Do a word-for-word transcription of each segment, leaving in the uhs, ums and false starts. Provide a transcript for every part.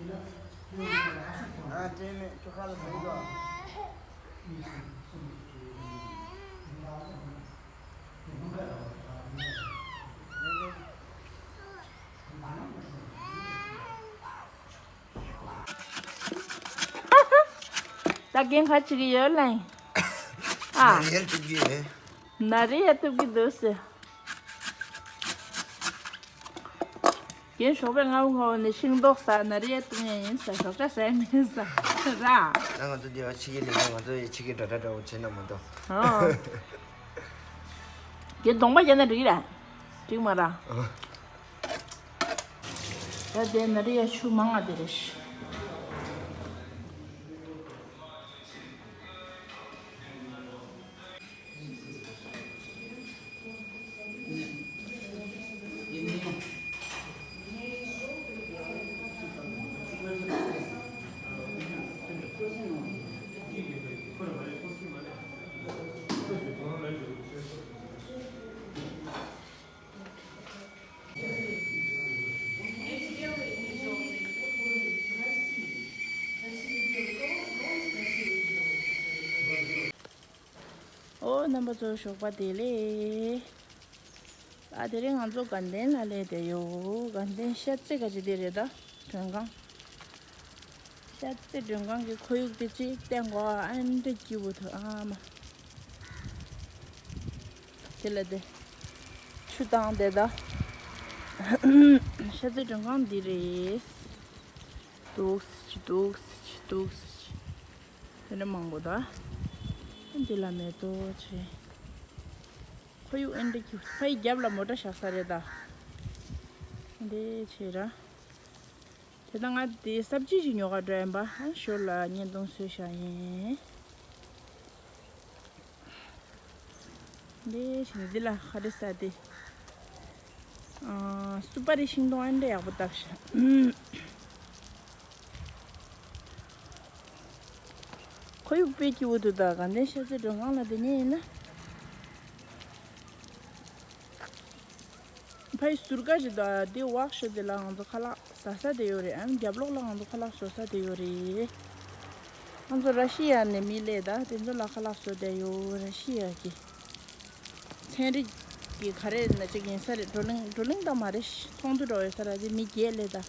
ཨ་དྲན་མེད་ཁྱོད་ཁ་ལ་ཟིན་གོ། ད་རྒན་ག་བྱེད་ཀྱི་ཡོད་ལ། ཨ། ཡར་ཐུག་གི་ཡོད། ན་རེ་ཡ་ཐུག་གི་འདུག་ཟེར། རྒན་ཞོགས་པའི་སྔ་པོ་སྔ་པོ་ནས་ཤིང་ཏོག་ཟ། ན་རེ་ཡ་བཏུང་ཡ་ཡིན་ཟ། ཞོགས་ཇ་ཟ་ཡ་མིན་ཟ་ར། ད་ང་ཚོ་འདི་བ་ཕྱི་རྒྱལ་ལས་ཀ། ང་ཚོ་ཡི་ཕྱི་རྒྱལ་འདྲ་འདྲ་འདྲ་བོ་བྱེད་ན་མ་གཏོགས། ཨོ། རྒན་གདོང་པ་རྒྱག་ན་འགྲིག་གི་ར། འགྲིག་མ་ར། ཨ། ད་དེ་ན་རེ་ཡ་ཆུ་མང་ང་དེ་རེད། ཨོ་རྣམ་པ་ཚོ་ཞོགས་པ་བདེ་ལེགས། ཨ་དེ་རིང་ང་ཚོ་དགའ་ལྡན་ལ་སླེབས་བསྡད་ཡོད། དགའ་ལྡན་ཤ་རྩེ་ག་ཅི་དེ་རེད་ད། མགྲོན་ཁང་། ཤ་རྩེ་མགྲོན་ཁང་གི་ཁོར་ཡུག་དེ་ཅིག་བསྟན་གོ། ཨ་འདྲ་སྐྱིད་པོ་འདུག་ཨ་མ། དེ་ལ་དེ་ཆུ་བཏང་བསྡད་ད། ཤ་རྩེ་མགྲོན་ཁང་འདི་རེད། འདུག་སེ་འདུག་སེ་འདུག་སེ། དེ་འདྲ་མང་པོ་ད། འདི་ལ་མེ་ཏོག་བྱས། ཁོར་ཡུག་ཨེ་འདྲ་སྐྱིད། ཕ་ཡི་རྒྱབ་ལ་མོ་ཊ་བཞག་ས་རེད་ད། འདི་བྱས་ར། དེ་ད་ང་དེ་སབ་ཇི་ཞིག་ཉོ་ག་འགྲོ་ཡིན་པ། ཨ་ཞོར་ལ་བརྙན་ཐུང་བཟོས་བཞག་ཡིན། འདི་བཞིན་འདི་ལ་ཧ་རི་ས་དེ། ཨ་སུ་པ་རི་ཤིང་སྡོང་ཨེ་འདྲ་ཡག་པོ་བཏབ་བཞག་ཁོར་ཡུག་དཔེ་སྐྱིད་པོ་འདུག་ད་དགའ་ལྡན་ཤ་རྩེ་མགྲོན་ཁང་ལ་དེ་ཉིད་ཡིན་ན། ཕ་ཡི་ཟུར་ཀ་ཞིག་དང་དེ་ཝོག་ཤོབ་དེ་ལ་ང་ཚོ་ཁ་ལག་ཟ་ས་དེ་ཡོད་རེད། ཨ་རྒྱབ་ལོགས་ལ་ང་ཚོ་ཁ་ལག་བཟོ་ས་དེ་ཡོད་རེད། ང་ཚོ་ར་ཤི་ཡ་ནས་མི་སླེབས་ད་དེ་ཚོ་ལ་ཁ་ལག་བཟོ་བསྡད་ཡོད། ར་ཤི་ཡ་གི་ཚན་རིག་གི་ག་རེ་ན་ཅིག་ཡིན་ས་རེད། བགྲོ་གླེང་བགྲོ་གླེང་ད་མ་རེད། ཚོགས་འདུ་འདྲ་བོ་ཡོད་ས་ར། དེ་མི་བརྒྱད་སླེབས་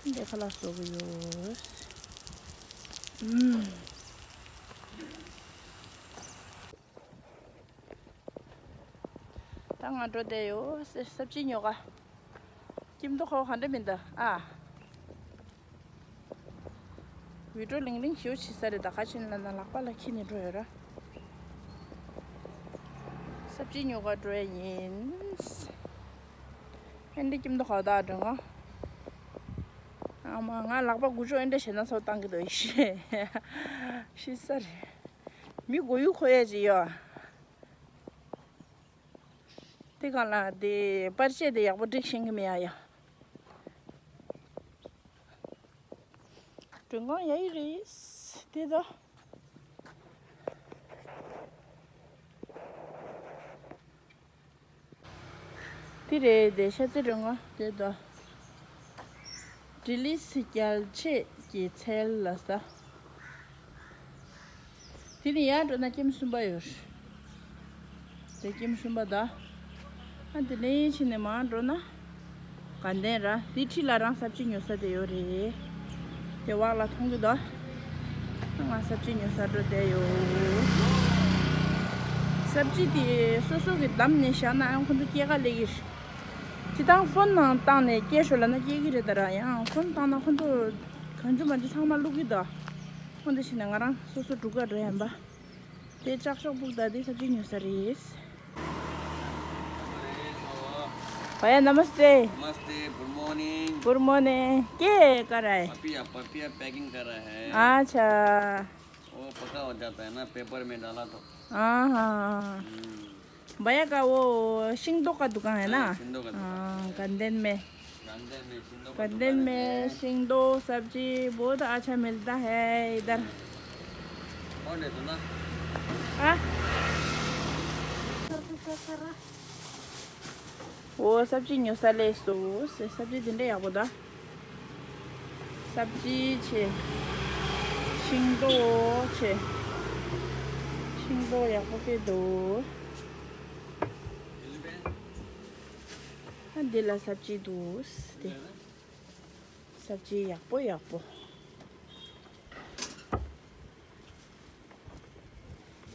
ད་དེ་ཁ་ལག་བཟོ་གི་ཡོད། ཨུམ། ད་ང་འགྲོ་བསྡད་ཡོད། སབ་ཇི་ཉོ་ག་སྐྱིད་མདོག་ཁ་པོ་ག་འདྲ་མི་འདུག་ཨ། བི་ཌིའོ་ལིང་ལིང་ཞེ་པོ་བྱེད་ས་རེད་ད། ག་ཕྱིན་ལབ་ན་ལག་པ་ལ་འཁྱེར་ནས་འགྲོ་ཡོད་ར། སབ་ཇི་ཉོ་ག་འགྲོ་ཡ་ཡིན། ཨེ་འདྲ་སྐྱིད་མདོག་ཁ་པོ་ད་འགྲོ་ང་། ཨ་མ་ང་ལག་པ་སྒུར་ཤོག་ཨེ་འདྲ་བྱས་ན་ཚོ་བཏང་གི་འདུག་ཤི་ཤི་ས་རེད། མི་མགོ་ཡུ་འཁོར་ཡ་ཅིག་ཡོད། དེ་གང་ལ་དེ་པར་ཆས་དེ་ཡག་པོ་སྒྲིག་ཤེས་ཀྱི་མེད་ཡ་ཡ། མགྲོན་ཁང་ཡ་ཡི་རེད། དེ་ད། དེ་རེད་དེ་ཤ་ཚའི་མགྲོན་ཁང་དེ་ད། ཌི་ལི་སི་རྒྱལ་ཆེད་ཀྱི་ཚལ་ལ་ཟ། དེ་ནས་ཡར་འགྲོ་ན་ཀེམ་གསུམ་པ་ཡོད། དེ་ཀེམ་གསུམ་པ་ད། ཨ་དེ་ནས་ཕྱིན་ནས་མར་འགྲོ་ན། དགའ་ལྡན་ར། དེ་འཁྲིས་ལ་རང་སབ་ཇི་ཉོ་ས་དེ་ཡོད་རེད། དེ་བག་ལ་མཐོང་གི་འདུག་ང་སབ་ཇི་ཉོ་ས་འགྲོ་བསྡད་ཡོད། སབ་ཇི་དེ་སོ་སོ་གི་བདམས་ནས་བཞག་ན་ཨང་ཁོ་ཚོ་སྐྱེལ་ག་སླེབས་ཀྱི་རེད། སྤྱིར་བཏང་ཕོན་ནང་བཏང་ནས་སྐྱེལ་ཤོག་ལབ་ན་སྐྱེལ་གི་རེད་ད་ར། ཡང་ཕོན་བཏང་ན་ཁོ་ཚོ་གང་བྱུང་མང་བྱུང་ཚང་མ་བླུག་གི་འདུག་ཁོ་འདི་བྱས་ནས་ང་རང་སོ་སོ་སྒྲུག་ག་འགྲོ་ཡ་ཡིན་པ། དེ་ལྕགས་ཤོག་ཕུག་ད་དེ་ས་ཅིག་ཉོ་ས་རེད། भैया नमस्ते। नमस्ते, गुड मॉर्निंग। Good morning. के कर रहा है? पपिया, पपिया पैकिंग कर रहा है। अच्छा। वो पका हो जाता है ना, पेपर में डाला तो। हाँ, हाँ, हाँ। हम्म। भैया का वो शिंगदो का दुकान है ना? हाँ, शिंगदो का दुकान हाँ, है। गंदेन में। गंदेन में शिंगदो का गंदेन दुकान में है। शिंगदो सब्जी बहुत अच्छा मिलता है इधर। हम्म। और ले दो ना। हाँ? वो सब्जी न्यू सा ले सो, सब्जी दिन रे याबोदा। སབ་ཇི་བྱས། ཤིང་ཏོག་བྱས། ཤིང་ཏོག་ཡག་པོ་སྐྱེས་འདུག་ཨ་འདི་ལ་སབ་ཇི་འདུག་སྟེ། སབ་ཇི་ཡག་པོ་ཡག་པོ།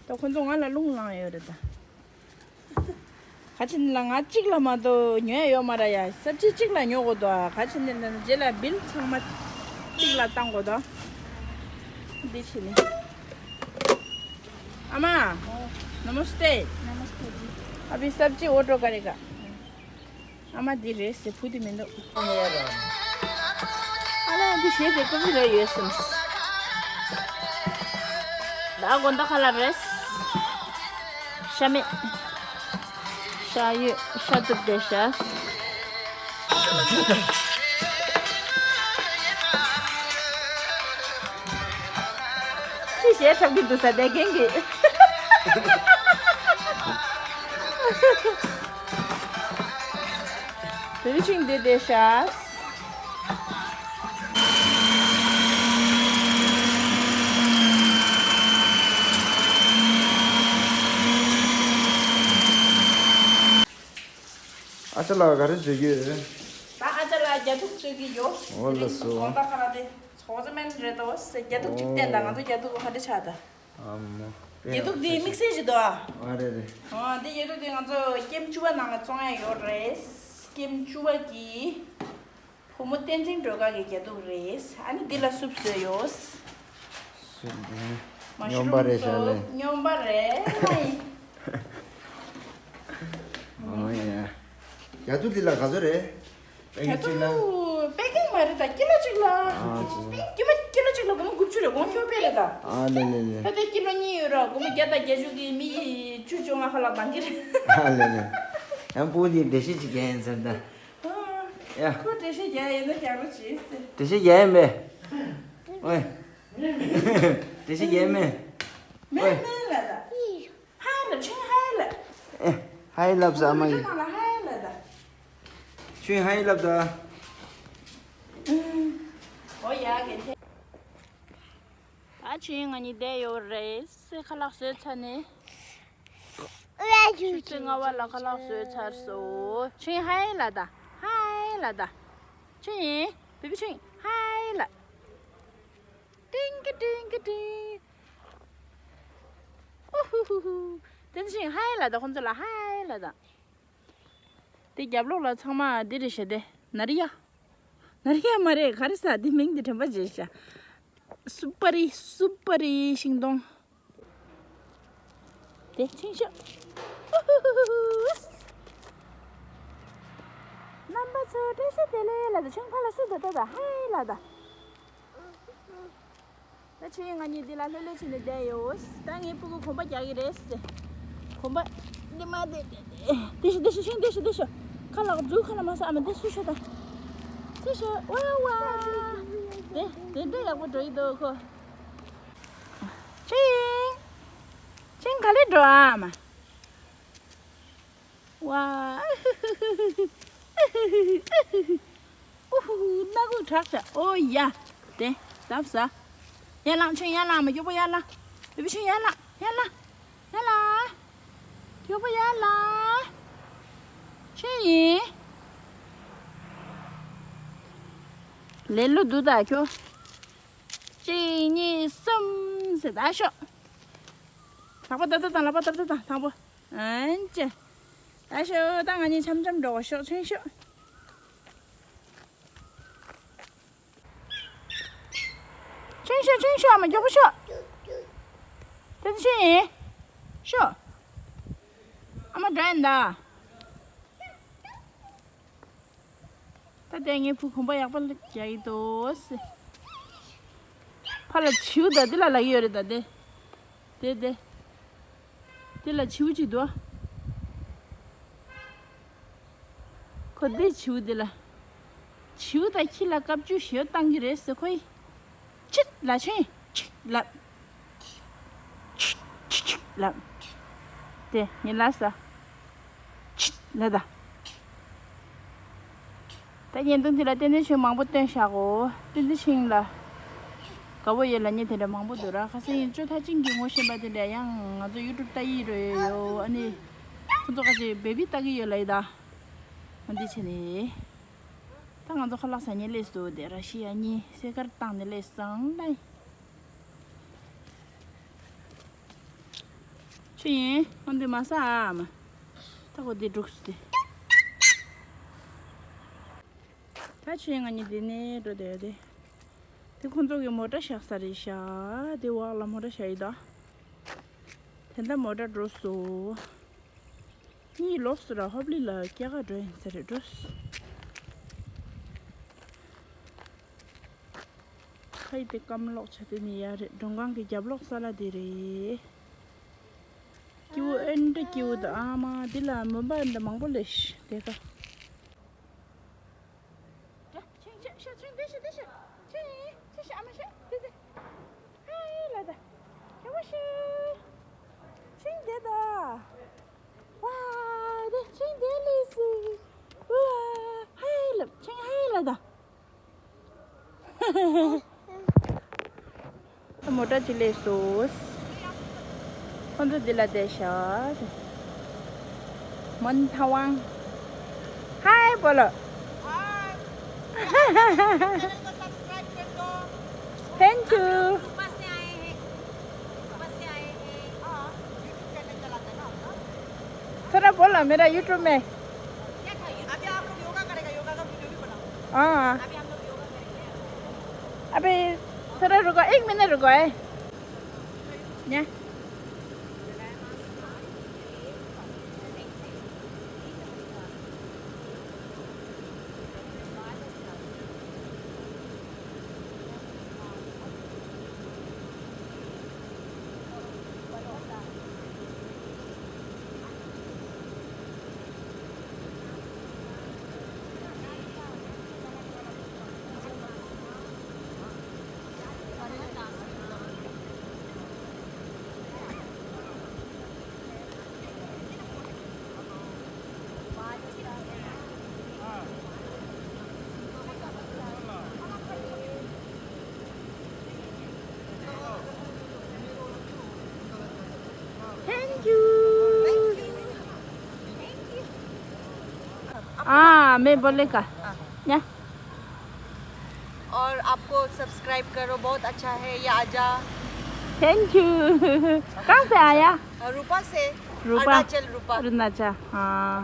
ད་ཁོ་ཚོ་ང་ལ་རླུང་ལངས་ཡོད་རེད་ད། ག་ཅི་ནི་ལ་ང་གཅིག་ལ་མ་གཏོགས་ཉོ་ཡ་ཡོད་མ་རེད་ཡ། སབ་ཇི་གཅིག་ལ་ཉོ་དགོས་འདུག་ག་ཅི་ནི་ལ་རྗེས་ལ་བིལ་ཚང་མ་གཅིག་ལ་བཏང་དགོས་འདུག་འདི་བྱས་ནས། ཨ་མ། नमस्ते। नमस्ते जी। अभी सब्जी ऑर्डर करेगा। ཨ་མ་འདི་རེད་ཟེར། བུ་འདི་མི་འདུག་ཨ་ལ་འདི་བཞེས་ཏེ་ཀོ་ཕི་རེད་ཡོད་སེམས། ད་དགོང་དག་ཁ་ལག་རེད། ཤ་མེད། ཤ་ཡོད། ཤ་བཙུགས་བསྡད་ཤག་ཅི་བྱས་ཁྲབ་ཀྱི་འདུག་ས་བསྡད་མཁན་གྱི། བུ་ཆུང་འདི་བསྡད་ཤག་ཨ་ཅག་ལགས་ག་རེ་བཟོས་ཀྱི་ཡོད། ད་ཨ་ཅག་ལགས་རྒྱ་ཐུག་བཟོས་ཀྱི་ཡོད། འོ་ལགས་སོ། དགོང་དག་ཁ་ལག་དེ་ཚོགས་རྩིས་མན་རེད་དོ། རྒྱ་ཐུག་ཅིག་བསྟན་དང་། ང་ཚོ་རྒྱ་ཐུག་ག་འདྲ་ཆགས་ད། ཨ་མོ། རྒྱ་ཐུག་དེ་དམིགས་བསལ་ཞིག་འདུག་ཨ། ཨ་རེད་རེད། ཨ་འདི་རྒྱ་ཐུག་དེ་ང་ཚོ་ཀེམ་བཅུ་པ་ནང་ལ་བཙོང་ཡ་ཡོད་རེད། ཀེམ་བཅུ་པ་གི་བུ་མོ་བསྟན་འཛིན་སྒྲོལ་དཀར་གྱི་རྒྱ་ཐུག་རེད། ཨ་ནི་འདི་ལ་སུབ་བཟོས་ཡོད། སུབ་དེ་མ་ཤུ་རུམ་སྨྱོན་པ་རེད་ཤག་སུབ། ལེ། སྨྱོན་པ་རེད། ཨ་ཡ། རྒྱ་ཐུག་འདི་ལ་ག་ཚོད་རེད། པེ་ཀིང་གཅིག་ལ། པེ་ཀིང་མ་རེད་ད། ཀི་ལོ་གཅིག་ལ། ཨ་ཙི། ཀི་ལོ་ཀི་ལོ་གཅིག་ལ་སྒོར་མོ་དགུ་བཅུ་རེད། སྒོར་མོ་ཁྱོ་པེ་རེད་ད། ཨ་ལེ་ལེ་ལེ། ད་ལྟའི་ཀི་ལོ་གཉིས་ཡོད་ར། སྒོར་མོ་བརྒྱ་དང་བརྒྱད་ཅུ་གི་མི་ཡི་བཅུ་བཅོ་ལྔ་ཁ་ལག་འདང་གི་རེད། ཨ་ལེ་ལེ། ཡང་སྤུ་གུ་འདི་འགྲེལ་བཤད་ཅིག་རྒྱག་ཡིན་ཟེར་ད། ཨ། ཡ། ཁོ་འགྲེལ་བཤད་རྒྱག་ཡིན་ན་རྒྱག་རོགས་བྱེད་ཟེར། འགྲེལ་བཤད་རྒྱག་ཡིན་པས། ཨོའི། འགྲེལ་བཤད་རྒྱག་ཡིན་པས། མེད་ཨོའི། མེད་ལ་ད། ཧའི་ལབ། ཆུང་ཧའི་ལབ། ཨེ། ཧའི་ལབ་ས་མ་ཡིན། ཧའི་ལབ་ད། ཆུང་ཧའི་ལབ་ད། ཨོ་ཡ་གན་ཐེ། ད་ཆུང་ང་གཉིས་བསྡད་ཡོད་རེད། སེ་ཁ་ལག་བཟོས་ཚར་ནས། ཆུ་ཚོད་ལྔ་པ་ལ་ཁ་ལག་བཟོས་ཚར་སོང་། ཆུང་ཧའི་ལབ་ད། ཧའི་ལབ་ད། ཆུང་ཡིན། བེ་བི་ཆུང་ཧའི་ལབ། ཏིང་ཀི་ཏིང་ཀི་ཏིང་། ཨུ་ཧུ་ཧུ་ཧུ། དེ་ཚེ་ཧའི་ལབ་དང་། ཁོང་ཚོ་ལ་ཧའི་ལབ་དང་། དེ་རྒྱབ་ལོགས་ལ་ཚང་མ་འདི་རེད་ཤག་དེ་ན་རི་ཡ། ན་རི་ཡ་མ་རེད། ག་རེ་ཟ། དེ་མིང་དེ་དྲན་པ་བརྗེད་ཤག་སུ་པ་རི། སུ་པ་རི་ཤིང་སྡོང་། དེ་ཆུང་ཤོས། ཨུ་ཧུ་ཧུ་ཧུ། རྣམ་པ་ཚོ་བཀྲ་ཤིས་བདེ་ལེགས་ལབ་དང་། ཆུང་ཕ་ལ་སུ་ད་ད་ད་ཧའི་ལབ་དང་། ད་ཆུང་ཡིན་ང་གཉིས་འདི་ལ་ལྷོད་ལྷོད་བྱས་ནས་བསྡད་ཡོད། ད་ངའི་སྤུ་གུ་གོམ་པ་རྒྱག་གི་རེད་ཟེར། གོམ་པ་འདི་མ་འདི་འདི་འདི་ཤོ་འདི་ཤོ་ཤིང་འདི་ཤོ་འདི་ཤོ། ཁ་ལག་འཛུགས། ཁ་ལག་མ་ཟ། ཨ་མ་འདི་སུ་ཤོ་ད། སུ་ཤོ། ཝ་ཝ། འདི་འདི་འདྲ་ཡག་པོ་འགྲོ་ཡི་འདུག་ཁོ། ཆུང་ཡིན། ཆུང་ག་ལེ་འགྲོ་ཨ་མ། ཝ། ཨུ་ཧུ་ཧུ། སྣ་ཁུག་དྲག་ཤག་ཨོ་ཡ། དེ་ལྟབ་ཟ། ཡར་ལངས། ཆུང་ཡར་ལངས། མ་མགྱོགས་པོ་ཡར་ལངས། བེ་བི་ཆུང་ཡར་ལངས། ཡར་ལངས། ཡར་ལངས། མགྱོགས་པོ་ཡར་ལངས། ཆུང་ཡིན། ལེ་ལོ་འདུག་ད་ཁྱོད། གཅིག་གཉིས་གསུམ་ཟེར་ད་ཤོག་ལག་པ་ཏག་ཏག་དང་། ལག་པ་ཏག་ཏག་དང་། དང་པོ། ཨན་ཅེ། ད་ཤོག་ད་ང་གཉིས་འཆམ་འཆམ་འགྲོ་གོ་ཤོག་ཆུང་ཤོས། ཆུང་ཤོས། ཆུང་ཤོས། ཨ་མ་མགྱོགས་པོ་ཤོག་དེ་ཚོ་ཆུང་ཡིན། ཤོག་ཨ་མ་འགྲོ་ཡིན་ད། ད་ལྟ་ངའི་བུ་གོམ་པ་ཡག་པོ་རྒྱག་གི་འདུག་ཕར་ལ་བྱིའུ་ད་འདི་ལ་ལབ་ཀྱི་ཡོད་རེད་ད། དེ་དེ་དེ་དེ་ལ་བྱིའུ་ཅིག་འདུག་ཁོ་འདི་བྱིའུ་འདི་ལ། བྱིའུ་ད་ཁྱི་ལ་བཀའ་བཀྱོན་ཞེ་པོ་བཏང་གི་རེད་ཟེར་ཁོ་ཡིས། ཆིག་ལབ། ཆུང་ཡིན། ཆིག་ལབ། ཆུ་ཆུ་ཆུ་ལབ། དེ་ངས་ལབ་ས། ཆིག་ལབ་ད། ད་ ད་བརྙན་ཐུང་དེ་ལ་བསྟན་འཛིན་ཆོས་མང་པོ་བཏོན་བཞག་གོ། བསྟན་འཛིན་ཆོས་ལ་དགའ་པོ་ཡོད་ལབ་མཁན་དེ་འདྲ་མང་པོ་འདུག་ར། ཁ་སང་ཡིན་ཅོ་ཐ་ཅིང་གི་ངོ་ཤེས་པ་དེ་འདྲ་ཡང་ང་ཚོ་ཡུ་ཊུབ་ལྟ་ཡི་རོ་ཡོད། ཨ་ནི་ཁོ་ཚོ་ཁ་ཅིག་བེ་བི་ལྟ་གི་ཡོད་ལབ་ཡི་ད། འོ་འདི་བྱས་ནས། ད་ང་ཚོ་ཁ་ལག་ཟ་མཁན་སླེབས་སོང་། དེ་ར་ཤི་ཡ་གཉིས་སེ་ཁར་བཏང་ནས་སླེབས་སོང་ལབ་ཡི། ཆུ་ཡིན། ཨ་འདི་མ་ཟ་ཨ་མ། ད་ཁོ་འདི་འགྲུགས་སུ་དེ། ད་ཆུ་ཡིན་ང་གཉིས་འདི་ནས་འགྲོ་བསྡད་དེ། དེ་ཁོང་ཚོ་གི་མོ་ཊ་བཞག་ས་རེད་ཤག་དེ་འོག་ལ་མོ་ཊ་བཞག་ཡོད་ད། དེ་འདྲ་མོ་ཊ་འགྲོ་སོང་། གཉིད་ལོག་སོང་ར། ཧོབ་ལི་ལ་སྐྱེལ་ག་འགྲོ་ཡིན་ས་རེད་འགྲོ། ཧའི་དེ་སྐམ་ལོག་ཆ་དེ་ནི་ཡ་རེད། མགྲོན་ཁང་གི་རྒྱབ་ལོགས་ས་ལ་དེ་རེད། སྐྱིད་པོ་ཨེ་འདྲ་སྐྱིད་པོ་འདུག་ཨ་མ། འདི་ལ་མོན་པ་འདྲ་མང་པོ་ལས་ཤི་དེ་ཀ་ཆིང་ཆིང་ཤ་ཆིང་དེ་ཤ་དེ་ཤ་ཆིང་ཆིང་ཤ་ཨ་མ་ཤ་དེ་དེ། ཧའི་ལ་ད། ཁྱོད་མ་ཤི། ཆིང་དེ་ད། ཝ་དེ་ཆིང་དེ་ལས་སི། ཝ་ཧའི་ལ་ཆིང་ཧའི་ལ་ད། མོ་ཊ་ཅིག་སླེབས་སོང་། ཁོང་ཚོ་འདི་ལ་བསྡད་ཤག་མོན་ཐ་ཝང་། ཧའི་བོ་ལོ། Thank you. थोड़ा बोलो, मेरा YouTube में। अभी आप लोग योगा करेगा, योगा का वीडियो भी बनाओ। हाँ। अभी हम लोग योगा करेंगे। अभी थोड़ा रुको, एक मिनट रुको, ए। या। Thank you. हाँ, मैं बोलेगा। हाँ। या। और आपको सब्सक्राइब करो, बहुत अच्छा है ये आजा। Thank you. कहाँ से आया? रूपा से। रूपा। अरुणाचल रूपा। अरुणाचल, हाँ।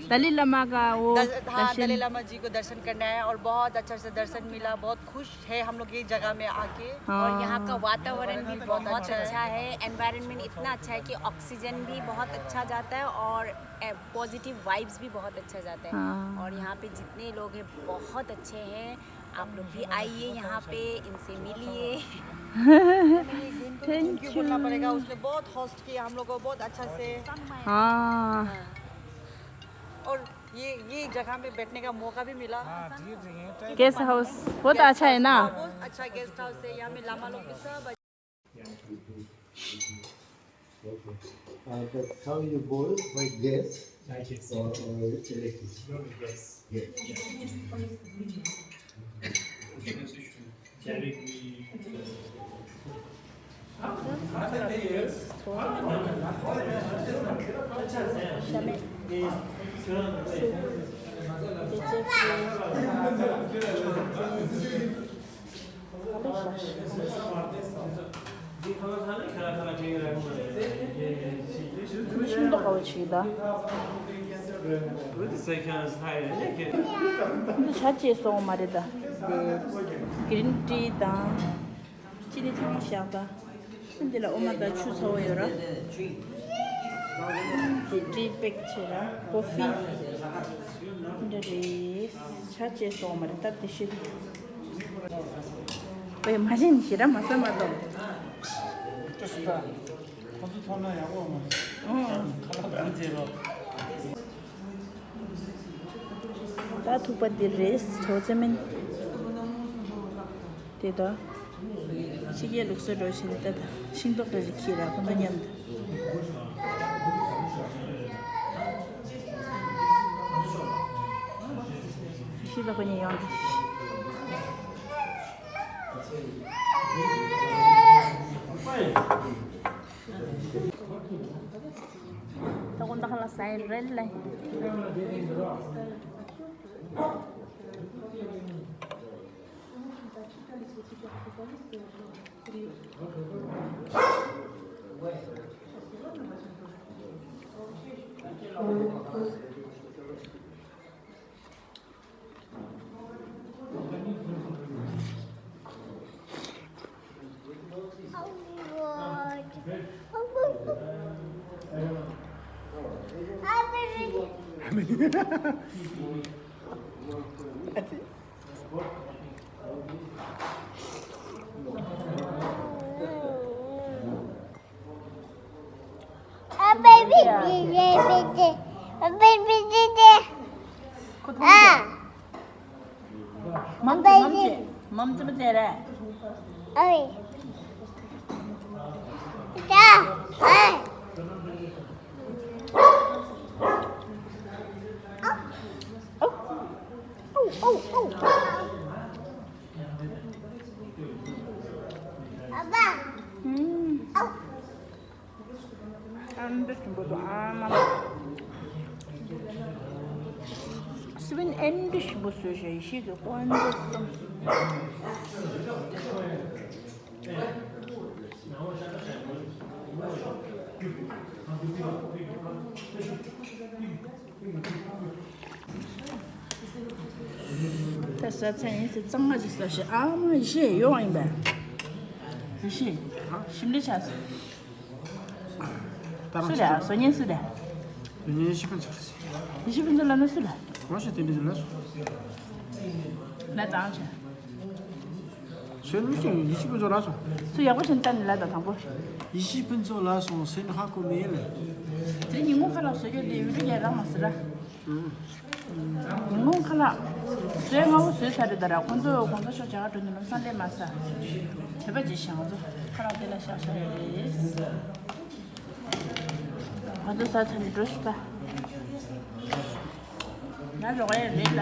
दलाई लामा का वो दल-, हाँ, दर्शन। दलाई लामा जी को दर्शन करने आए और बहुत अच्छा से दर्शन मिला, बहुत खुश है हम लोग ये जगह में आके। हाँ। और यहाँ का वातावरण भी बहुत अच्छा है, एनवायरनमेंट इतना अच्छा है कि ऑक्सीजन भी बहुत अच्छा जाता है और, ए, पॉजिटिव वाइब्स भी बहुत अच्छा जाता है। हाँ। और यहाँ पे जितने लोग हैं, बहुत अच्छे हैं। आप लोग भी आइए यहाँ पे, इनसे मिलिए। Thank you. बोलना पड़ेगा, उसने बहुत होस्ट किया हम लोग को, बहुत अच्छा से। हाँ। हाँ। और ये, ये जगह में बैठने का मौका भी मिला। गेस्ट हाउस बहुत अच्छा है ना? बहुत अच्छा गेस्ट हाउस है, यहाँ में लामा लोग भी सब। Uh, that's how you boil by gas or, or electric. Yes. ཤིང་ཏོག་ག་བ་ཞིག་ད། འདི་ཇ་བཅད་སོང་མ་རེད་ད། དེ་གི་རིན་ཊི་དང་། ཅི་ནི་ཚང་མ་བཞག་ད། འདི་ལ་འོ་མ་དང་ཆུ་ཚ་བོ་ཡོད་ར། འདི་ཊི་པེག་བྱས་ར། ཀོ་ཕི། འདི་རེད། ཇ་བཅད་སོང་མ་རེད་ད་དེ་ཤི། བས་མ་ཤེས་ནི་ཞེ་དྲག་མ་ཟ་མ་གཏོགས། ཁོ་ཚོ་མཐོང་ན་ཡག་པོ་མ་རེད། ཨང་། ཁ་ལག་དང་རྗེས་ལོ། ད་ཐུག་པ་འདི་རེད། ཐོ་ཙེ་མིན། དེ་ད། ཕྱི་རྒྱལ་ལུགས་སྲོལ་འགྲོ་བཞིན་ད་ད་ཤིང་ཏོག་འདྲ་ཞིག་ཁྱེར་ར་ཁོ་ཚོ་མཉམ་དུ། ཕྱི་ ཁོ་གཉིས་ཡོང་དུས། ད་དགོང་དག་ལ་ཟ་ཡི་རེད་ལེ། ཁོ་ཐུག་ཨ། མམ་ཅི་མམ་ཅི་མམ་ཅི་མ་ཅི་རེད། ཨོའི། ད་ཨ། ཨོ་ཨོ་ཨོ་ཨོ། ཨ་ཨ་འདི་ཞིམ་པོ་འདུག་ཨ་མ། སི་པན་ཨེ་འདི་ཞིམ་པོ་བཟོས་ཤག་ཡེ་ཤེས་ཀྱི་ཀོན་འདི་གསུམ། ད་ཟ་ཚར་ཡིན་ཟེར་གཙང་མ་ཅིག་ཟ་ཤེས་ཨ་མ་ཡེ་ཤེས་ཡོང་ཡིན་པས། ཡེ་ཤེས། ཞིམ་ལས་ཆགས་སོང་། ད་རང་སུ་རེད་ཨ་བཟོ་མཁན་སུ་རེད། ཡེ་ཤེས་ཕུན་ཚོགས་རེད། ཡེ་ཤེས་ཕུན་ཚོགས་ལབ་ན་སུ་རེད། གང་ཞིག་དེ་འདྲ་ཟེར་ལབ་སོང་། ལབ་དང་བྱས། ཁྱོད་མི་ཤེས་ཡེ་ཤེས་ཕུན་ཚོགས་ལབ་སོང་། ཚུར་ཡག་པོ་བྱས་ནས་ལྟ་ནས་ལབ་དང་དང་པོ། ཡེ་ཤེས་ཕུན་ཚོགས་ལབ་སོང་ཟེར་ནས་ཧ་གོ་མེད་ལ། དེ་ཉིན་མོ་ཁ་ལག་བཟོ་རྒྱུ་དེ་ཡུལ་གྲུ་རྒྱལ་རང་མ་ཟེར་ར། ཉིན་མོ་ཁ་ལག་བཟོས་སྔ་པོ་བཟོས་ཚར་རེད་ད་ར། ཁོང་ཚོ་གོང་ས་མཆོག་མཇལ་ཁ་འགྲོ་དུས་ལམ་སང་སླེབས་མ་ས། དེ་པ་ཅིག་བཞག་ཚོ་ཁ་ལག་དེ་ལ་བཞག་བཞག་ཡོད་རེད། ང་ཚོ་ཟ་ཚར་ནས་འགྲོ་སྲིད་ད། ང་རོགས་ཡས་རེད་ལ།